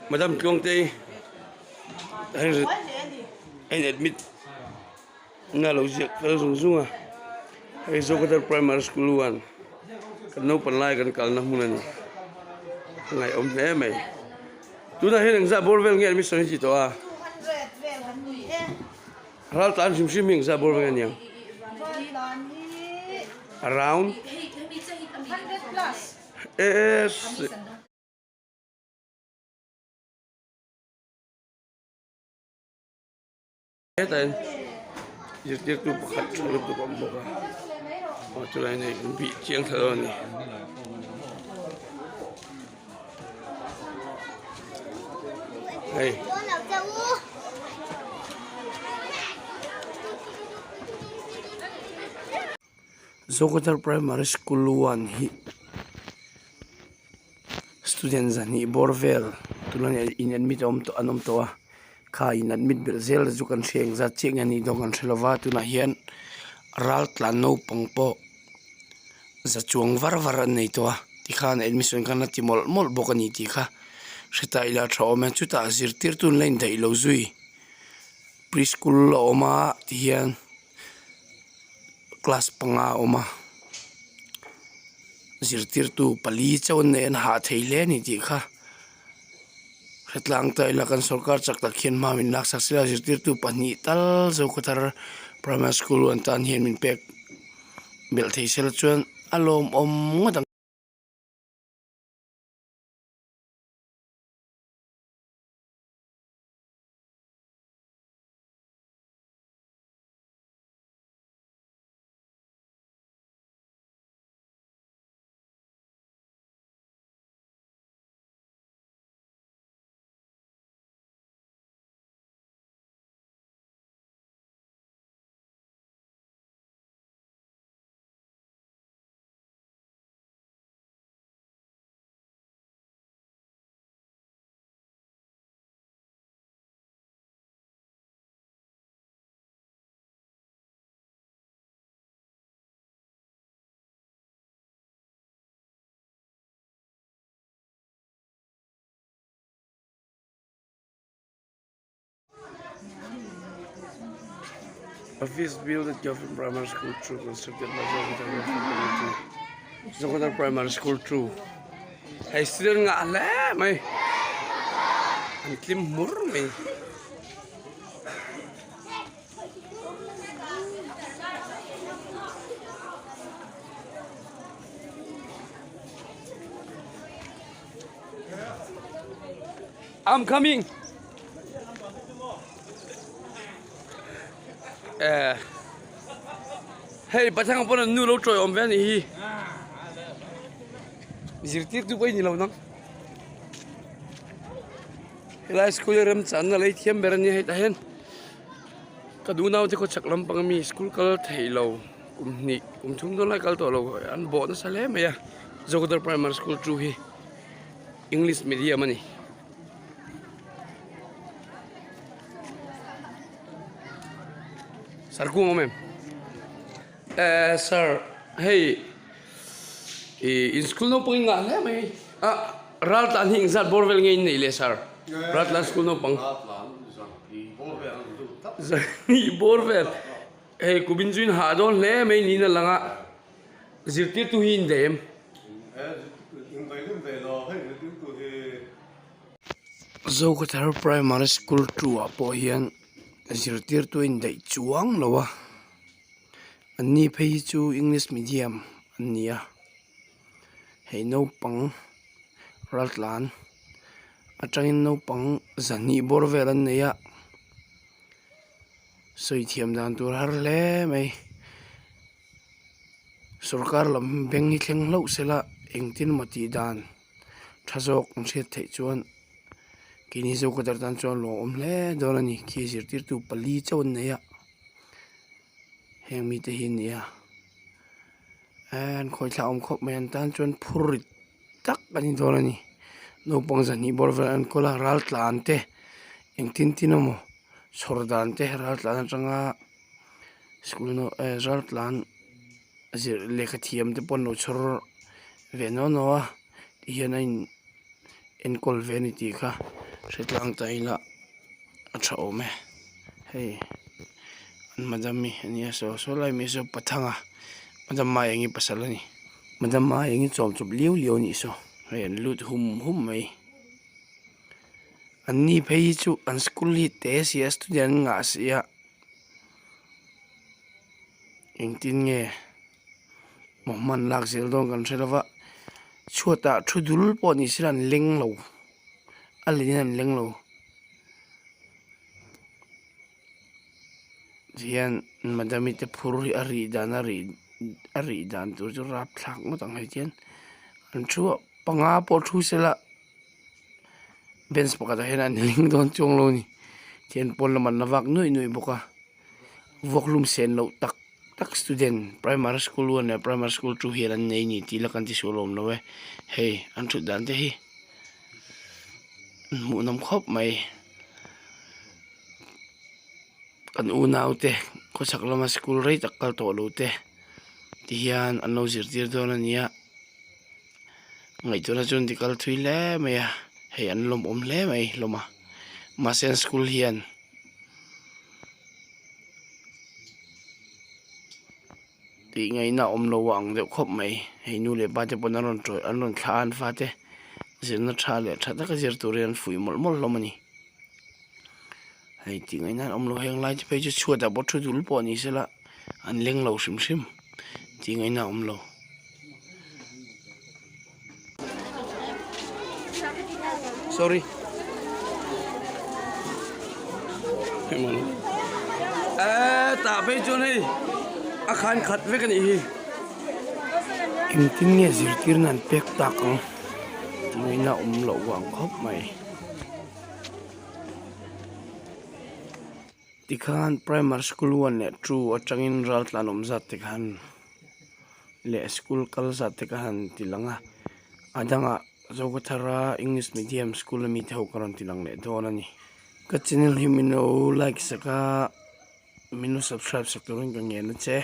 Madam Tluangtei a in admit na lo ziak fel zung zung a hei Zokhawthar primary school one kan naupang lai kan kalna hmun a ni a ngaihawm hle mai tunah hian engzah bawr vel nge admission hi tih tawh a ral tlan hrim hrim hi engzah bawr vel nge aniang around Hetah hian zirtirtu pakhat tha lutuk a awm bawk a aw chulai nei an bih chiang thla dawn a ni. Hei. Zokhawthar Primary School one hi student zahnih bawr vel tunah hian in admit a awm tawh an awm tawh a kha in admit belh zel chu kan hria engzat chiah nge anih dawn kan hre lova tunah hian ral tlan naupang pawh za chuang var var an nei tawh a tikhan admission khan a ti mawlh mawlh bawk a ni tih kha hre ta ila a tha awm e chutah zirtirtu an la indaih lo zui pre school a awm a tihian. Class panga a awm a zirtirtu pali chauh an nei a an hah thei hle a ni tih kha hretlang ta ila kan sorkar chak tak hian hma min laksak sela zirtirtu pahnih tal Zokhawthar primary school an tan hian min pek belh thei sela chuan a lawmawm ngawt ang. Office built at Government Primary School 2 constructed by Zokhawthar Welfare Committee. Zokhawthar Primary School 2. Hei student ngah hle mai. An tlim hmur mai. I'm coming. Eh. Hei pathang pawn an nu lo tawi awm ve a nih hi. Zirtirtu pawh i ni lo nang. Helai school hi remchanna lei thiam ber a nia hetah hian ka duh naute khaw chhak lampang ami school kal thei lo kum hnih kum thum dawn lai kal tawh lo an bawh nasa hle mai a Zokhawthar primary school chu hi english medium a ni. Sir kung awm em? Eh sir hei ih in school naupang in ngah hle mai a ral tlan hi engzat bawr vel nge in neih le sir ral tlan school naupang zahnih bawr vel hei kum in chu in hah dawn hle mai niin a lang a zirtirtu hi in daih em? Zokhawthar primary school two ah pawh hian zirtirtu a indaih chuang lo a an ni phei hi chu english medium an ni a hei naupang raltlan atangin naupang zahnih bawr vel an nei a sawi thiam dan tur har hle mai sorkar lam beng hi thleng hlauh sela engtin emaw tih dan. Tha zawk an hriat theih chuan keini Zokhawthar tan chuan lawmawm hle dawn a ni khi zirtirtu pali chauh an nei a heng mite hi an ni a an khawithla awm khawp mai an tan chuan phur rit tak a ni dawn a ni naupang zahnih bawr vel an enkawl a ral tlan te engtin tin emaw chhawr dan te ral tlan atanga school ral tlan. Zir lehkha thiam te pawh an lo chhawr ve nuau nuau a. Ti hian a in enkawl ve a ni tih kha hre tlang ta ila a tha awm e hei an madam hi a nia saw saw lai mai saw pathanga madam maieng hi pasal a ni madam maieng hi chawm chawp liau liau a nih saw hei an lut hum hum mai an ni phei hi chu an school hi te si a student an ngah si a engtin nge. Maw hman lak zel dawn kan hre lova chhuatah thu dul pawh ni sela an leng lo a len in an leng lo tihian madam-i te phur hi a rih dan a rih a rih dan tur chu rapthlak ngawt ang hei tihian an thu a panga pawh thu sela bench pakhatah hian an leng dawn chuang lo a ni tihian pawn lamah an la vak nuaih nuaih bawk a vuakhlum sen loh tak. Tak student primary school one leh primary school two hian an nei ni tih la kan ti sual awm lo e hei an thut dan te hi an hmuh nawm khawp mai kan unau te khawchhak lama school rei tak kal tawh lo te ti hian an lo zirtir dawn a nia ngaihtuahna chuan ti kal thui hle mai a hei an lawmawm hle mai hlawm a mahse an school hian. Tih ngaihna a awm lo a ang deuh khawp mai hei nu leh pa te pawn an rawn tawih an rawn thlah a an fate zirna tha leh tha taka zir turin an fuih mawlh mawlh hlawm a ni hei tih ngaihna an awm lo heng lai te phei chu chhuat ah pawh thu dul pawh ni sela an leng lo hrim hrim tih ngaihna a awm lo. Sorry. Eh, tah phei chuan hei a khan khat vek a nih hi. Engtin nge zirtirna an pek tak ang tih ngaihna awm loh vang khawp mai. Tikhan primary school 1 leh 2 atangin raltlan awm zat te khan. leh school kal zat te ka han ti lang a a dangah Zokhawthara English medium school ami te ho ka rawn ti lang leh dawn a ni ka channel hi min lo like sak a min lo subscribe sak turin ka ngen a che.